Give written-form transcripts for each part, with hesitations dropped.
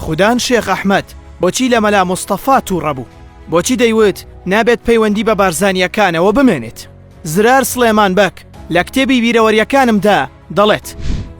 خودان شێخ ئەحمەد بۆچی لە مەلا مستەفا تووڕە بوو؟ بۆچی دەیوت نابێت پەیوەندی بە بارزانییەکانەوە بمێنێت؟ زرار سڵێمان بەگ لە کتێبی بیرەوەرییەکانمدا دەڵێت،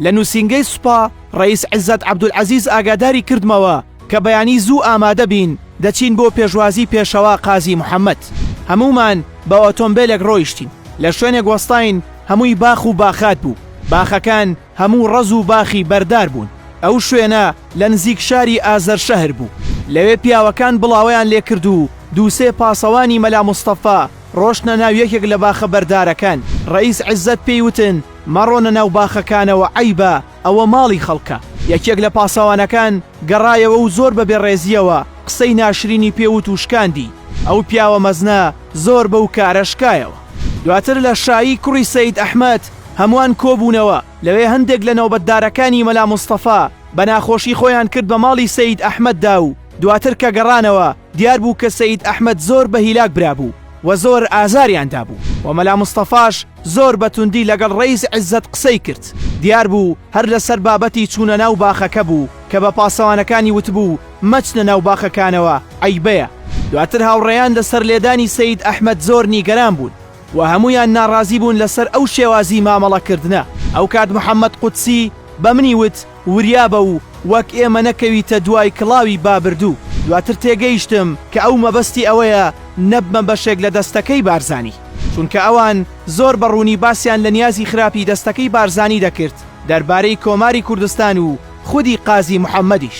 لە نووسینگەی سوپا ڕەئیس عیزەت عەبدولعەزیز ئاگاداری کردمەوە کە بەیانی زوو ئامادە بین دەچین بۆ پێشوازی پێشەوا قازی محەمەد. هەموومان بە ئۆتۆمبێلێک ڕۆیشتین. لە شوێنێک وەستاین هەمووی باخ و باخات بوو. باخەکان هەموو ڕەز و باخی بەردار بوون. ئەو شوێنە لە نزیک شاری ئازەرشەهر بوو. لەوێ پیاوەکان بڵاوەیان لێ کرد و دووسێ پاسەوانی مەلا مستەفا ڕۆشتنە ناو یەکێک لە باخە بەردارەکان. ڕەئیس عیزەت پێی وتن مەڕۆنە ناو باخەکانەوە عەیبە ئەوە ماڵی خەڵکە. یەکێک لە پاسەوانەکان گەڕایەوە و زۆر بە بێڕێزییەوە قسەی ناشرینی پێ وت و شکاندی. ئەو پیاوە مەزنە زۆر بەو کارە شکایەوە. دواتر لە شایی کوڕی سەید ئەحمەد هەمووان کۆبوونەوە، لەوێ هەندێک لە نۆبەتدارەکانی مەلا مستەفا بە ناخۆشی خۆیان کرد بە ماڵی سەید ئەحمەددا و دواتر کە گەڕانەوە دیار بوو کە سەید ئەحمەد زۆر بە هیلاک برابوو و زۆر ئازاریان دابوو و مەلا مستەفاش زۆر بە توندی لەگەڵ ڕەئیس عیزەت قسەی کرد. دیار بوو هەر لەسەر بابەتی چوونە ناو باخەکە بوو کە بە پاسەوانەکانی وتبوو مەچنە ناو باخەکانەوە عەیبەیە. دواتر هاوڕێیان لەسەر لێدانی سەید ئەحمەد زۆر نیگەران بوون و هەموویان ناڕازی بوون لەسەر ئەو شێوازی مامەڵەکردنە. ئەوکات محەمەد قودسی بە منی وت وریابە و وەک ئێمە نەکەویتە دوای کڵاوی بابردوو. دواتر تێگەیشتم کە ئەو مەبەستی ئەوەیە نەبمە بەشێک لە دەستەکەی بارزانی. چونکە ئەوان زۆر بە ڕوونی باسیان لە نیازی خراپی دەستەکەی بارزانی دەکرد دەربارەی کۆماری کوردستان و خودی قازی محەمەدیش.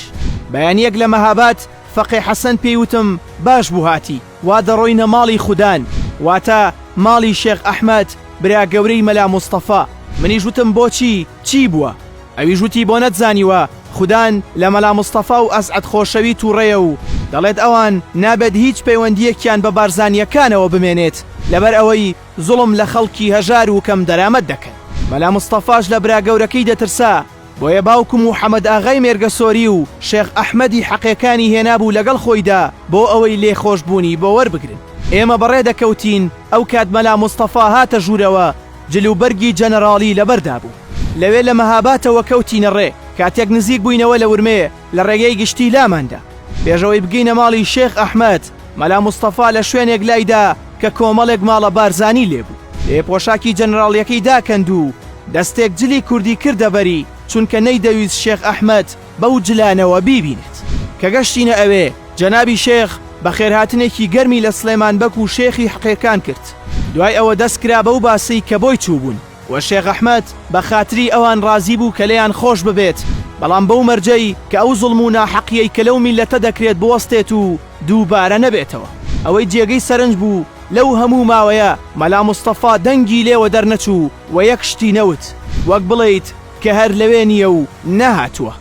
بەیانییەک لە مەهاباد فەقێ حەسەن پێی وتم باش بوو هاتی، وا دەڕۆینە ماڵی خودان، واتە ماڵی شێخ ئەحمەد برا گەورەی مەلا مستەفا. منیش وتم بۆچی، چی بووە؟ ئەویش وتی بۆ نەتزانیوە خودان لە مەلا مستەفا و ئەسعەد خۆشەوی توڕەیە و دەڵێت ئەوان نابێت هیچ پەیوەندییەکیان بە بارزانییەکانەوە بمێنێت لەبەر ئەوەی زوڵم لە خەڵکی هەژار و کەم دەرامەت دەکەن. مەلا مستەفاش لە برا گەورەکەی دەترسا بۆیە باوکم و حەمەدئاغای مێرگەسۆری و شێخ ئەحمەدی حەقێکانی هێنابوو لەگەڵ خۆیدا بۆ ئەوەی لێخۆشبوونی بۆ وەربگرن. ئێمە بەڕێ دەکەوتین ئەوکات مەلا مستەفا هاتە ژوورەوە جل و بەرگی جەنەراڵی لەبەردا بوو. لەوێ لە مەهاباتەوە کەوتینە ڕێ. کاتێک نزیک بووینەوە لە ورمێ لە ڕێگەی گشتی لامان دا. پێش ئەوەی بگەینە ماڵی شێخ ئەحمەد، مەلا مستەفا لە شوێنێک لای دا کە کۆمەڵێک ماڵە بارزانی لێ بوو. لێ پۆشاکی جەنەراڵیەکەی داکەند و دەستێک جلی کوردی کردە بەری، چونکە نەیدەویست شێخ ئەحمەد بەو جلانەوە بیبینێت. کە گەشتینە ئەوێ، جەنابی شێخ بەخێرهاتنێکی گەرمی لە سڵێمان بەگ و شێخی حەقێکان کرد. دوای ئەوە دەست کرا بەو باسەی کە بۆی چووبوون و شێخ ئەحمەد بە خاتری ئەوان ڕازی بوو کە لێیان خۆش ببێت، بەڵام بەو مەرجەی کە ئەو زوڵم و ناحەقییەی کە لەو میللەتە دەکرێت بوەستێت و دووبارە نەبێتەوە. ئەوەی جێگەی سەرنج بوو لەو هەموو ماوەیە مەلا مستەفا دەنگی لێوە دەرنەچوو و یەک شتی نەوت، وەک بڵێیت کە هەر لەوێ نییە و نەهاتووە.